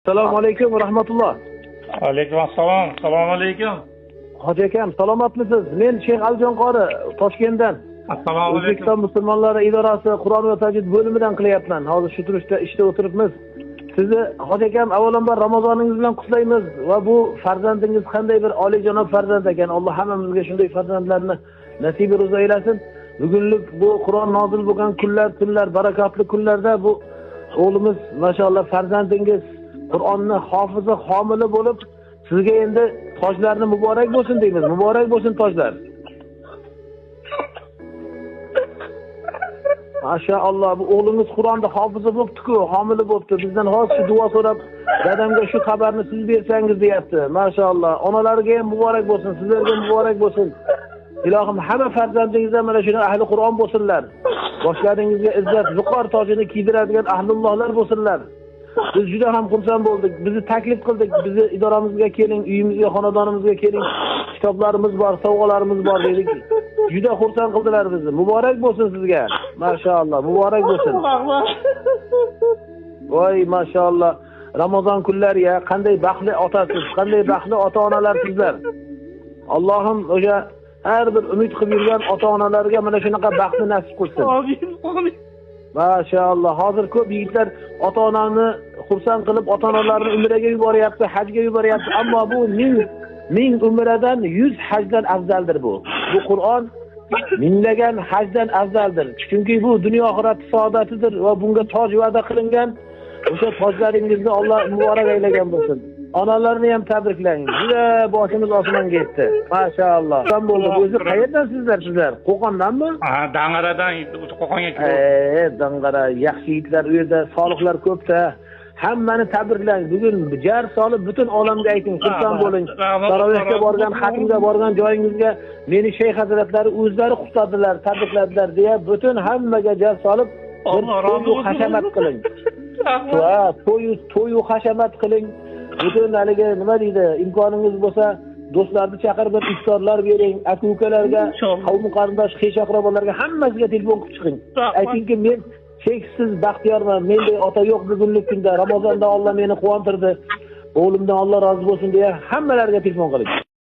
Assalomu alaykum va rahmatulloh. Alaykum assalom. Assalomu alaykum. Hoji akam, salomatmisiz? Men Shayx Alijon qori, Toshkentdan. Assalomu alaykum. O'zbekiston musulmonlari idorasi Qur'on va tajvid bo'limidan qilyapman. Hozir shu turishda ishda o'tiribmiz. Sizni hoji akam avvalambor Ramozoningiz bilan qutlaymiz va bu farzandingiz qanday bir oliyjanob farzand ekan. Alloh hammamizga shunday farzandlarni nasib ro'za aylasin. Bugunlik bu Qur'on nozil bo'lgan kunlar, tunlar, barakotli kunlarda bu o'g'limiz mashalloh farzandingiz Qur'onni hofizi, homili bo'lib, sizga endi tojlarni muborak bo'lsin deymiz. Muborak bo'lsin tojlar. Mashalloh, bu o'g'lingiz Qur'onni hofizi bo'pti-ku, homili bo'pti. Bizdan hozir shu duo so'rab, dadamga shu xabarni siz bersangiz deyapti. Mashalloh. Onalarga ham muborak bo'lsin, sizlarga muborak bo'lsin. Ilohim hamma farzandingizlar mana shuni ahli Qur'on bo'lsinlar. Boshlaringizga izzat, viqor tojini kiydiradigan ahlullohlar bo'lsinlar. Biz juda ham xursand bo'ldik. Bizni taklif qildik. Bizni idoramizga keling, uyimizga, xonadonimizga keling. Kitoblarimiz bor, sovg'alarimiz bor dedik. Juda xursand qildilar bizni. Muborak bo'lsin sizga. Mashalloh, muborak bo'lsin. Voy, mashalloh. Ramazon kunlari ya, qanday baxtli otasiz, qanday baxtli ota-onalar sizlar. Allohim o'sha har bir umid qilib yurgan ota-onalarga mana shunaqa baxtni nasib qilsin. Amin, amin. Mashalloh. Hozir ko'p yigitlar ota-onani xursand qilib, ota-onalarini umraga yuboryapti, hajga yuboryapti. Ammo bu ming umradan 100 hajdan afzaldir bu. Bu Qur'on minglagan hajdan afzaldir. Chunki bu dunyo oxirat saodatidir va bunga toj va'da qilingan. O'sha tojlaringizni Alloh muborak aylagan bo'lsin. Onalarni ham tabriklang. Juda boshimiz osmonga yetdi. Mashalloh. Xursand bo'ldik. O'zi qayerdan sizlar? Qo'qondanmi? Ha, Dang'aradan Qo'qonga keldim. Dang'ara, yaxshi yigitlar, u yerda solihlar ko'p-da. Hammani tabriklang. Bugun jar solib butun olamga ayting, xursand bo'ling. Tarovehga borgan, xatmga borgan joyingizga meni shayx hazratlari o'zlari qutladilar, tabrikladilar deya butun hammaga jar solib to'y hashamat qiling. Va to'y hashamat qiling. Butun haligi nima deydi, imkoningiz bo'lsa do'stlarni chaqirib bir iftorlar bering, aka-ukalarga, qavm qarindosh, xesh aqrabolarga hammasiga telefon qilib chiqing. Aytingki, men cheksiz baxtiyorman, menday ota yo'q bugungi kunda, Ramazonda Alloh meni quvontirdi, o'g'limdan Alloh rozi bo'lsin deya hammalariga telefon qiling.